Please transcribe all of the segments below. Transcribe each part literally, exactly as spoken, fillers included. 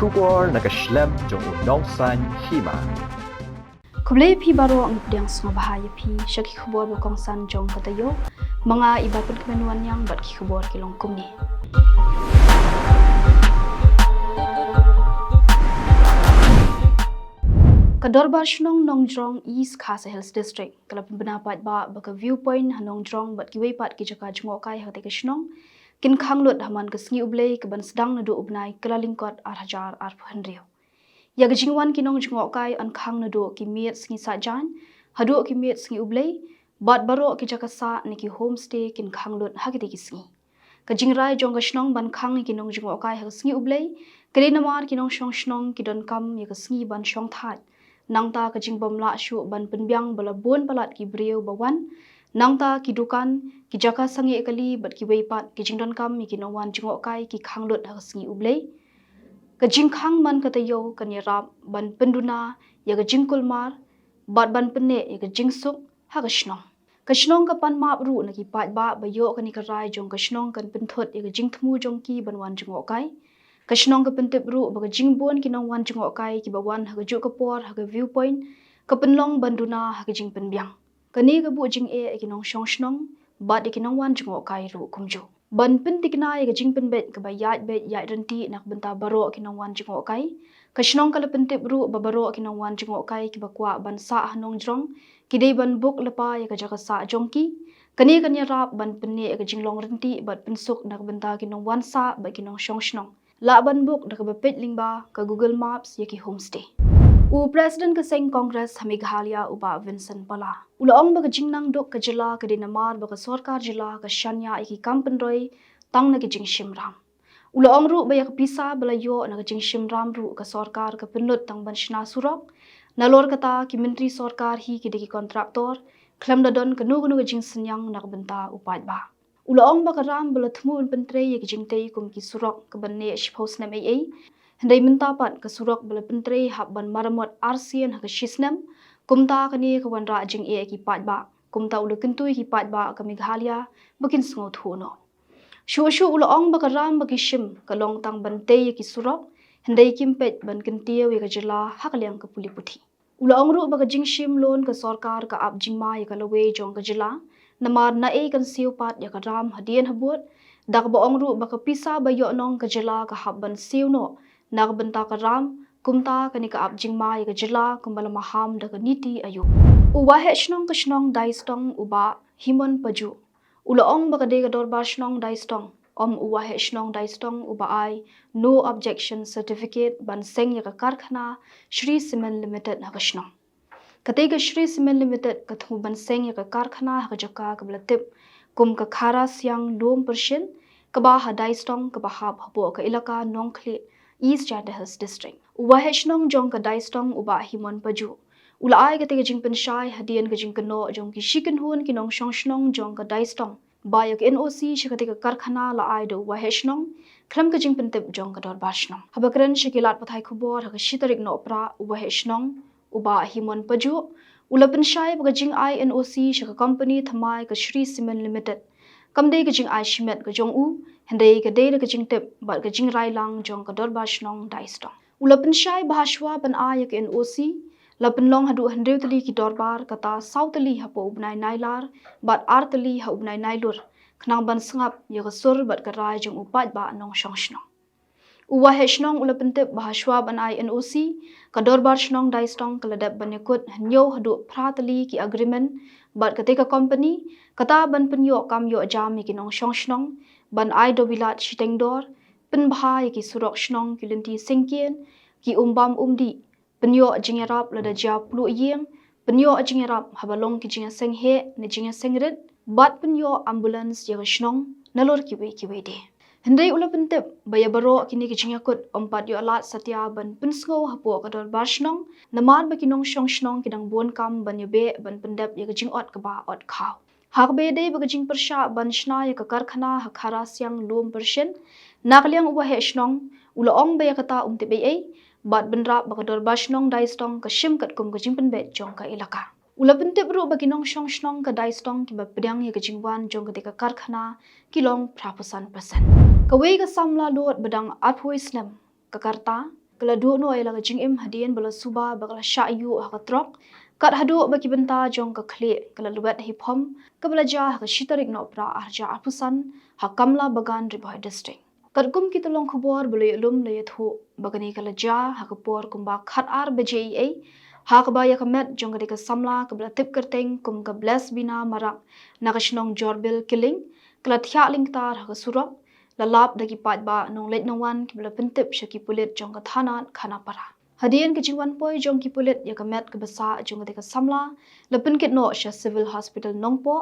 Khubor na ka shlem jong u Nongsaiñ Hima. Khublei phi baroh, ngi pdiang sngewbha ïa phi sha ki khubor ba kongsan jong ka taïew. Ma nga i Batpynkmen Wanniang bad ki khubor ki long kumne. Ka Dorbar Shnong Nongjrong East Khasi Hills District ka la pynbna paidbah ba ka viewpoint ha Nongjrong bad kiwei pat ki jaka jngohkai ha katei ka shnong kin khang lut ha man ka sngi U Blei ka ban sdang naduh u bnai Kyllalyngkot ar hajar arphew hynriew. Ïa ka jingwan ki nongjngohkai yn khang naduh ki miet sngi Saitjaiñ haduh ki miet sngi U Blei, bad baroh ki jaka sah ne ki homestay kin khang lut ha kitei ki sngi. Ka jingrai jong ka shnong ban khang ïa ki nongjngohkai ha ka sngi U Blei ka dei namar ki nongshong shnong ki donkam ïa ka sngi ban shong thait. Nangta ka jingbym lah shuh ban pynbiang ba la bun palat ki briew ba wan. Nangta ki dukan, ki jaka sangeh kali bad kiwei pat ki jingdonkam ïa ki nongwan jngohkai ki khang lut ha ka sngi U Blei. Ka jingkhang man ka taïew kan ïarap ban pynduna ïa ka jingkulmar bad ban pynneh ïa ka jingsuk ha ka shnong. Ka shnong ka pan map ruh na ki paidbah ba ïoh kane ka rai jong ka shnong kan pynthut ïa ka jingthmu jong ki ban wan jngohkai. Ka shnong ka pyntip ruh ba ka jingbun ki nongwan jngohkai kiba wan ha kajuh ka por ha ka viewpoint ka pynlong ban duna ha ka jingpynbiang. Kane ka buh jingeh ïa ki nongshong shnong bad ïa ki nongwan jngohkai ruh kumjuh. Ban pynthikna ïa ka jingpynbeit kaba ïaid beit ïaid ryntih na ka bynta baroh ki nongwan jngohkai, ka shnong ka la pyntip ruh ba baroh ki nongwan jngohkai kiba kwah ban sah ha Nongjrong ki dei ban book lypa ïa ka jaka sah jong ki. Kane kan ïarap ban pynneh ïa ka jinglong ryntih bad pynsuk na ka bynta ki nongwan sah bad ki nongshong shnong. Lah ban book da kaba peit lyngba ka Google Maps ïa ki homestay. U President ka seng Congress ha Meghalaya u Bah Vincent Pala u la ong ba ka jingnang duk ka jylla ka dei namar ba ka sorkar jylla ka shaniah ïa ki kam pynroi tang na ka jingshim ram. U la ong ruh ba ïa ka pisa ba la ïoh na ka jingshim ram ruh ka sorkar ka pynlut tang ban shna surok. Nalor kata ki myntri sorkar hi ki dei ki kontraktor khlem da don kano kano ka jingsynñiang na ka bynta u paidbah. U la ong ba ka ram ba la thmu ban pyntrei ïa ka jingtei kum ki surok ka ban neh shiphew snem ei ei. Hynrei mynta pat ka surok ba la pyntrei hap ban maramot arsien ha ka shisnem. Kumta kane ka wanrah jingeh ïa ki paidbah. Kumta u la kyntu ïa ki paidbah ka Meghalaya ba kin sngewthuh noh. Shuh shuh u la ong ba ka ram ba ki shim ka long tang ban tei ïa ki surok, hynrei kim peit ban kyntiew ïa ka jylla ha ka liang ka pule puthi. U la ong ruh ba ka jingshim loan ka sorkar ka ap jingma ïa ka lawei jong ka jylla, namar naei kan siew pat ïa ka ram hadien habud. Da kaba ong ruh ba ka pisa ba ïoh nong ka jylla ka hap ban siew noh na ka bynta ka ram, kumta kane ka ap jingma ïa ka jylla kumba la maham da ka NITI Aayog. U Waheh Shnong ka shnong Daistong u Bah Himon Pajuh u la ong ba ka dei ka Dorbar Shnong Daistong, ym u Waheh Shnong Daistong uba ai no objection certificate ban seng ïa ka karkhana Shree Cement Limited ha ka shnong. Katei ka Shree Cement Limited ka thmu ban seng ïa ka karkhana ha ka jaka kaba la tip kum ka Khara Siang Lum Pyrshin, kaba ha Daistong kaba hap hapoh ka ilaka Nongkhlieh, East Jaintia Hills District. U Waheh Shnong jong ka Daistong u Bah Himon Pajuh u la ai katei ka jingpynshai hadien ka jingkynnoh jong ki shi kynhun ki nongshong shnong jong ka Daistong ba ïa ka NOC sha katei ka karkhana la ai da u Waheh Shnong khlem ka jingpyntip jong ka Dorbar Shnong. Haba kren sha ki lad pathai khubor ha ka shi tarik Nohprah, u Waheh Shnong u Bah Himon Pajuh u la pynshai ba ka jingai NOC sha ka company thymmai ka Shree Cement Limited kam dei ka jingai shimet ka jong u, hynrei ka dei da ka jingtip bad ka jingrai lang jong ka Dorbar Shnong Daistong. U la pynshai ba hashwa ban ai ïa ka NOC la pynlong haduh hynriew tylli ki dorbar, kata saw tylli hapoh u bnai Nailar bad ar tylli ha u bnai Nailur, khnang ban sngap ïa ka sur bad ka rai jong u paidbah nongshong shnong. U Waheh Shnong u la pyntip ba hashwa ban ai NOC, ka Dorbar Shnong Daistong ka la dep ban ïakut hynñiew haduh phra tylli ki agreement bad katei ka company, kata ban pynïoh kam ïoh jam ïa ki nongshong shnong, ban ai daw bilat shiteng dor, pynbha ïa ki surok shnong, ki lynti syngkien, ki umbam umdih, pynïoh jingïarap lada jia pluh ïing, pynïoh jingïarap haba long ki jingïaseng heh ne jingïaseng rit, bad pynïoh ambulance ïa ka shnong, nalor kiwei kiwei de. Hynrei u la pyntip ba ïa baroh kine ki jingïakut ym pat ïoh lad satia ban pynsngew hapoh ka Dorbar Shnong, namar ba ki nongshong shnong ki dang bun kam ban ïabeh ban pyndep ïa ka jingot kaba ot khaw. Ha kaba ïadei bad ka jingpyrshah ban shna ïa ka karkhana ha Khara Siang Lum Pyrshin, na ka liang u Waheh Shnong u la ong ba ïa kata um tip ei ei, bad bynrap ba ka Dorbar Shnong Daistong ka shim katkum ka jingpynbeit jong ka ilaka. U la pyntip ruh ba ki nongshong shnong ka Daistong kiba pdiang ïa ka jingwan jong katei ka karkhana ki long phra phew san percent. Kawei ka samla lud ba dang arphew snem, ka Karta, ka la duh noh ïa la ka jingim hadien ba la suba ba ka la shah ïuh ha ka trok, kat haduh ba ki bynta jong ka khlieh ka la lwet hi phom, kaba la jia ha ka shi tarik Nohprah arhajar arphew san, ha Kamla Bagan, Ri Bhoi District. Katkum ki tyllong khubor ba la ïoh lum la ïathuh ba kane ka la jia ha ka por kumba khatar baje eiei, ha kaba ïa ka met jong kane ka samla kaba la tip kyrteng kum ka Blessbina Marak na ka shnong Jorbil Killing, ka la thiah lyngtar ha ka surok, la lap da ki paidbah nongleit nongwan kiba la pyntip sha ki pulit jong ka thanat Khanapara. Hadien ka jingwan poi jong ki pulit ïa ka met kaba sah jong kane ka samla, la pynkit noh sha Civil Hospital Nongpoh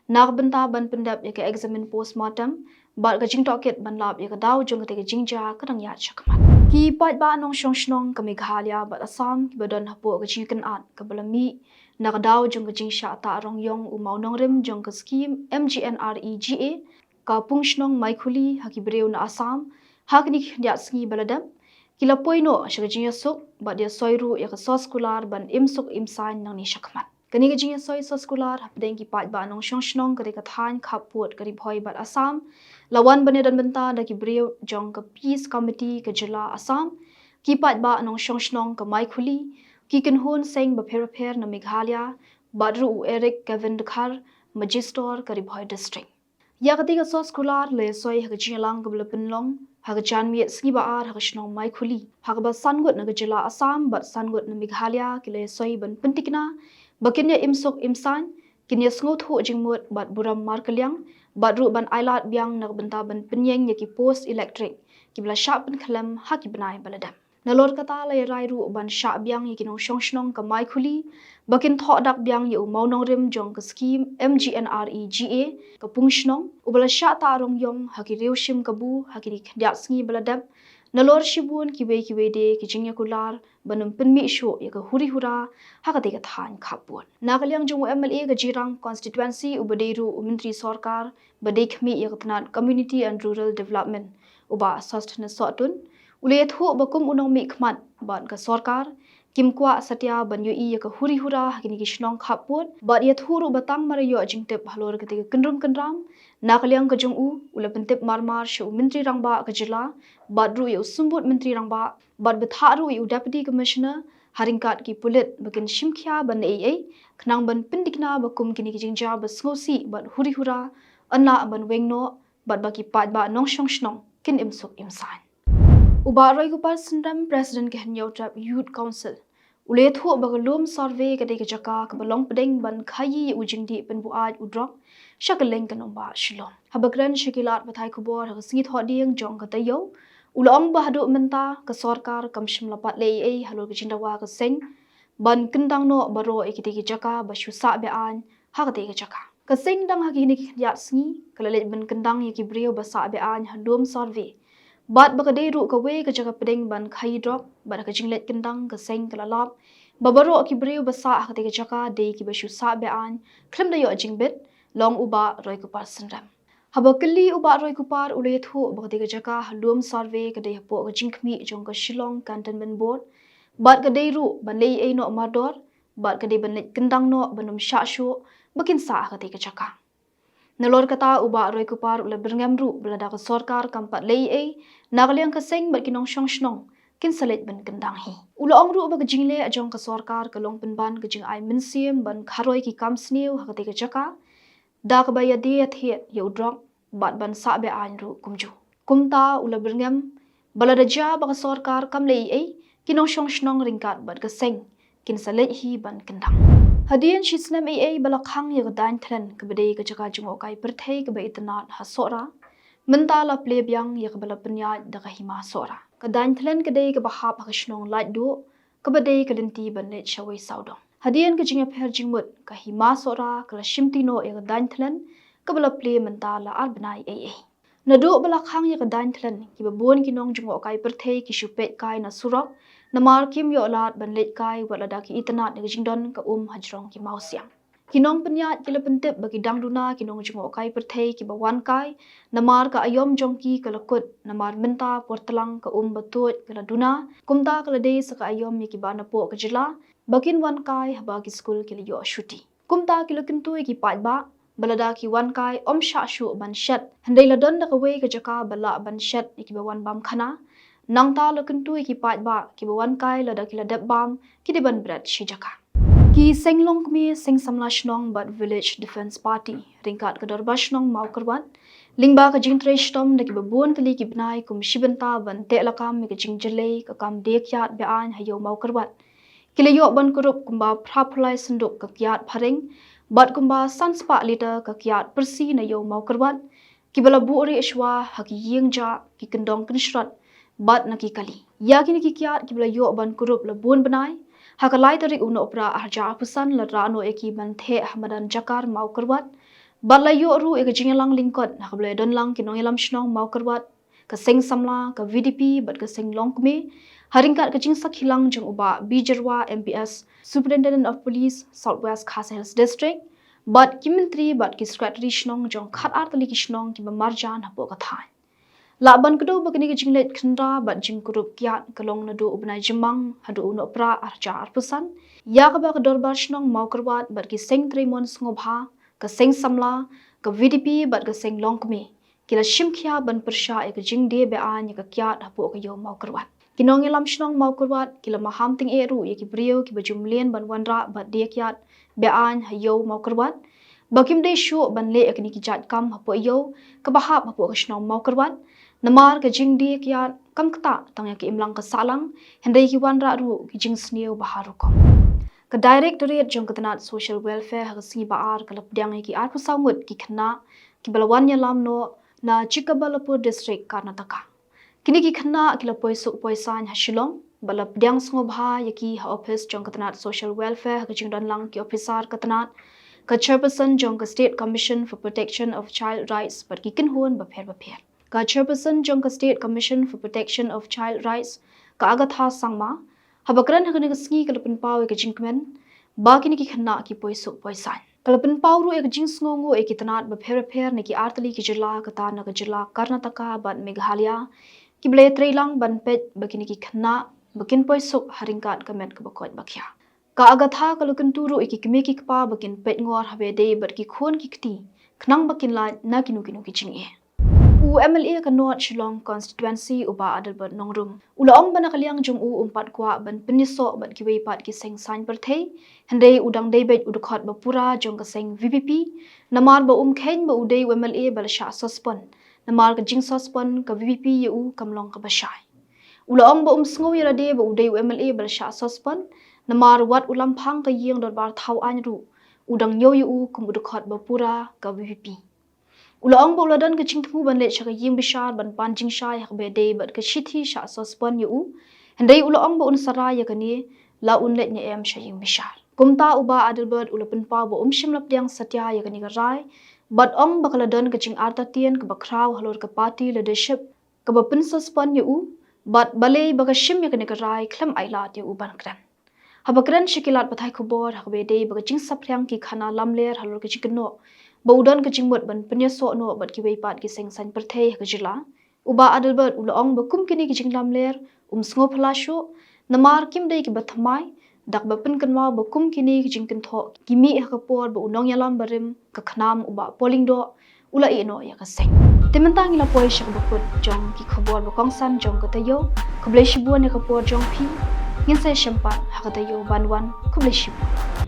na ka bynta ban pyndep ïa ka examine postmortem, bad ka jingtohkit ban lap ïa ka daw jong kane ka jingjia ka dang ïaid shakhmat. Ki paidbah nongshong shnong ka Meghalaya bad Assam kiba don hapoh ka jingkynad kaba la mih na ka daw jong ka jingshah tah rong ïong u mawnongrim jong ka skhim M G N R E G A, ka pung shnong Maikhuli ha ki briew na Assam, ha kine ki khyndiat sngi ba la dep, ki la poi noh sha ka jingïasuk bad ïasoi ruh ïa ka soskular ban im suk im saiñ nangne shakhmat. Kane ka jingïasoi soskular hapdeng ki paidbah nongshong shnong ka dei ka thaiñ khappud ka Ri Bhoi bad Assam, la wan ban ïadon bynta da ki briew jong ka Peace Committee ka jylla Assam, ki paidbah nongshong shnong ka Maikhuli, ki kynhun seng bapher bapher na Meghalaya, bad ruh u Eric Kevin Dkhar, Magistrate ka Ri Bhoi District. Ïa kata ka soskular la ïasoi ha ka jingïalang kaba la pynlong ha ka janmiet sngi ba ar ha ka shnong Maikhuli, ha kaba san ngut na ka jylla Assam bad san ngut na Meghalaya ki la ïasoi ban pyntikna ba kin ïa im suk im saiñ, kin ïa sngewthuh jingmut bad burom markylliang, bad ruh ban ailad biang na ka bynta ban pynïeng ïa ki post electric kiba la shah pynkhlem ha ki bnai ba la dep. Nalor kata la ïa rai ruh ban shah biang ïa ki nongshong shnong ka Maikhuli ba kin thoh dak biang ïa u mawnongrim jong ka skhim M G N R E G A, ka pung shnong uba la shah tah rong ïong ha ki riew shim kabu ha kine ki khyndiat sngi ba la dep, nalor shibun kiwei kiwei de ki jingïakular ban ym pynmih shuh ïa ka huri hura ha kata ka thaiñ khappud. Na ka liang jong u M L A ka Jirang constituency uba dei ruh u myntri sorkar ba dei khmih ïa ka tnat Community and Rural Development, u Bah Sosthenes Sohtun, u la ïathuh ba kum u nongmihkhmat bad ka sorkar kim kwah satia ban ïohi ïa ka huri hura ha kine ki shnong khappud, bad ïathuh ruh ba tang mar ïoh jingtip halor kata ka kynrum kynram, na ka liang ka jong u, u la pyntip marmar sha u Myntri Rangbah ka jylla bad ruh ïa u Symbud Myntri Rangbah, bad bthah ruh ïa u Deputy Commissioner ha ryngkat ki pulit ba kin shim khia ban leh ei ei, khnang ban pyntikna ba kum kine ki jingjia ba sngewsih bad huri hura yn lah ban weng noh, bad ba ki paidbah nongshong shnong kin im suk im saiñ. U Bah Roykupar Synrem, President ka Hynñiewtrep Youth Council, u la ïathuh ba ka Lum Survey ka dei ka jaka kaba long pdeng ban khaïi ïa u jingdih pynbuaid u drok sha kylleng ka nongbah Shillong. Haba kren sha ki lad pathai khubor ha ka sngi Thohdieng jong ka taïew, u la ong ba haduh mynta ka sorkar kam shym la pat leh ei ei halor ka jingdawa ka seng ban kyndang noh baroh ïa kitei ki jaka ba shu sah be-aiñ ha katei ka jaka. Ka seng dang ha kine ki khyndiat sngi ka la leit ban kyndang ïa ki briew ba sah be-aiñ ha Lum Survey, bad ba ka dei ruh kawei ka jaka pdeng ban khaïi drok, bad ha ka jingleit kyndang ka seng ka la lap ba baroh ki briew ba sah ha katei ka jaka dei kiba shu sah be-aiñ khlem da ïoh jingbit, la ong u Bah Roykupar Synrem. Haba kylli u Bah Roykupar, u la ïathuh ba katei ka jaka ha Lum Survey ka dei hapoh ka jingkhmih jong ka Shillong Cantonment Board, bad ka dei ruh ban leh ei ei noh mardor, bad ka dei ban leit kyndang noh ban ym shah shuh ba kin sah ha katei ka jaka. Nalor kata u Bah Roykupar u la byrngem ruh ba lada ka sorkar kam pat leh ei ei, na ka liang ka seng bad ki nongshong shnong kin sa leit ban kyndang hi. U la ong ruh ba ka jingleh jong ka sorkar ka long pynban ka jingai mynsiem ban kharoi ki kam sniew ha katei ka jaka, da kaba ïadie ïathied ïa u drok bad ban sah be-aiñ ruh kumjuh. Kumta u la byrngem ba lada jia ba ka sorkar kam leh ei ei, ki nongshong shnong ryngkat bad ka seng kin sa leit hi ban kyndang. Hadien shi snem ei ei ba la khang ïa ka Dainthlen kaba dei ka jaka jngohkai pyrthei kaba itynnad ha Sohra, mynta la plie biang ïa kaba la pynïaid da ka Hima Sohra. Ka Dainthlen ka dei kaba hap ha ka shnong Laitduh, kaba dei ka lynti ban leit shawei sawdong. Hadien ka jingïapher jingmut, ka Hima Sohra ka la shimti noh ïa ka Dainthlen kaba la plie mynta la ar bnai ei ei. Naduh ba la khang ïa ka Dainthlen, kiba bun ki nongjngohkai pyrthei ki shu peit kai na surok, namar kim ïoh lad ban leit kai wat lada ki itynnad ïa ka jingdon ka um hajrong ki mawsiang. Ki nongpynïaid ki la pyntip ba ki dang duna ki nongjngohkai pyrthei kiba wan kai, namar ka aïom jong ki ka la kut, namar mynta por tlang ka um ba tuid ka la duna, kumta ka la dei sa ka aïom ïa kiba napoh ka jylla ba kin wan kai haba ki skul ki la ïoh shuti. Kumta ki la kyntu ïa ki paidbah ba lada ki wan kai ym shah shuh ban shet, hynrei la don da kawei ka jaka ba lah ban shet ïa kiba wan bam khana, Nangta la kyntu ïa ki paidbah kiba wan kai lada ki la dep bam ki dei ban bret shi jaka. Ki seng longkmie, seng samla shnong bad Village Defence Party ryngkat ka Dorbar Shnong Mawkyrwat lyngba ka jingtrei shitom da kiba bun tylli ki bnai kum shi bynta ban teh lakam ïa ka jingjyllei ka kam die kiad be-aiñ ha ïew Mawkyrwat, ki la ïoh ban kurup kumba phra phew lai synduk ka kiad phareng bad kumba san spah litre ka kiad pyrsi na ïew Mawkyrwat, kiba la buh rieh shuwa ha ki ïing jah, ki kyndong kynshrot bad na ki kali. Ïa kine ki kiad kiba la ïoh ban kurup la bun bnai, ha ka lai tarik u Nohprah ar hajar arphew san la rah noh ïa ki ban theh ha madan Jakar Mawkyrwat bad la ïoh ruh ïa ka jingïalang lyngkot ha kaba la ïadon lang ki nongïalam shnong Mawkyrwat, ka seng samla, ka V D P bad ka seng longkmie, ha ryngkat ka jingsakhi lang jong u Bah B Jyrwa M P S, Superintendent of Police, South West Khasi Hills District, bad ki myntri bad ki sekretari shnong jong khatar tylli ki shnong kiba marjan hapoh ka thaiñ. Lah ban kdew ba kane ka jingleit khynra bad jingkurup kiad ka long naduh u bnai Jymmang haduh u Nohprah ar hajar arphew san, ïa kaba ka Dorbar Shnong Mawkyrwat bad ki seng trei mon sngewbha, ka seng samla, ka V D P bad ka seng longkmie ki la shim khia ban pyrshah ïa ka jingdie be-aiñ ïa ka kiad hapoh ka ïew Mawkyrwat. Ki nongïalam shnong Mawkyrwat ki la maham tyngeh ruh ïa ki briew kiba ju mlien ban wanrah bad die kiad be-aiñ ha ïew Mawkyrwat, ba kim dei shuh ban leh ïa kine ki jait kam hapoh ïew kaba hap hapoh ka shnong Mawkyrwat, namar ka jingdie kiad kam ktah tang ïa ka imlang ka sahlang, hynrei ki wanrah ruh ki jingsniew ba har rukom. Ka Directorate jong ka tnat Social Welfare ha ka sngi ba ar ka la pdiang ïa ki arphew saw ngut ki khynnah kiba la wan ïalam noh na Chikaballapur District, Karnataka. Kine ki khynnah ki la poi suk poi saiñ ha Shillong bad la pdiang sngewbha ïa ki ha ophis jong ka tnat Social Welfare ha ka jingdon lang ki ophisar ka tnat, ka chairperson jong ka State Commission for Protection of Child Rights bad ki kynhun bapher bapher. Ka chairperson jong ka State Commission for Protection of Child Rights, ka Agatha Sangma, haba kren ha kane ka sngi ka la pynpaw ïa ka jingkmen ba kine ki khynnah ki poi suk poi saiñ. Ka la pynpaw ruh ïa ka jingsngewnguh ïa ki tnat bapher bapher na ki artylli ki jylla, kata na ka jylla Karnataka bad Meghalaya, kiba la ïatrei lang ban peit ba kine ki khynnah ba kin poi suk ha ryngkat ka met kaba koit ba khiah. Ka Agatha ka la kyntu ruh ïa ki kmie ki kpa ba kin peit ngor haba ïadei bad ki khun ki kti khnang ba kin lait na kino kino ki jingeh. U M L A ka North Shillong Constituency, u Bah Adelbert Nongrum, u la ong ba na ka liang jong u um pat kwah ban pynïasoh bad kiwei pat ki seng saiñ pyrthei, hynrei u dang dei beit u dkhot ba pura jong ka seng V P P, namar ba um kheiñ ba u dei u M L A ba la shah suspend, namar ka jingsuspend ka V P P ïa u kam long kaba shai. U la ong ba um sngew ïa lade ba u dei u M L A ba la shah suspend, namar wat u lamphang ka ïing dorbar thaw aiñ ruh, u dang ñiew ïa u kum u dkhot ba pura ka V P P. U la ong ba u la don ka jingthmu ban leit sha ka ïing bishar ban pan jingshai ha kaba ïadei bad ka shithi shah suspend ïa u, hynrei u la ong ba un sa rai ïa kane la un leit ne em sha ïing bishar. Kumta u Bah Adelbert u la pynpaw ba um shym la pdiang satia ïa kane ka rai, bad ong ba ka la don ka jingartatien kaba khraw halor ka party leadership kaba pynsuspend ïa u, bad balei ba ka shim ïa kane ka rai khlem ai lad ïa u ban kren. Haba kren sha ki lad pathai khubor ha kaba ïadei bad ka jingsaphriang ki khana lamler halor ka jingkynnoh ba u don ka jingmut ban pynïasoh noh bad kiwei pat ki seng saiñ pyrthei ha ka jylla, u Bah Adelbert u la ong ba kum kine ki jinglamler um sngewphylla shuh, namar kim dei kiba thymmai, da kaba pynkynmaw ba kum kine ki jingkynthoh ki mih ha ka por ba u nongïalam barim ka KHNAM u Bah Paul Lyngdoh u la ïeh noh ïa ka seng. Te mynta ngi la poi sha kaba kut jong ki khubor ba kongsan jong ka taïew. Khublei shibun ïa ka por jong phi. Ngin sa ïashem pat ha ka taïew ban wan. Khublei shibun.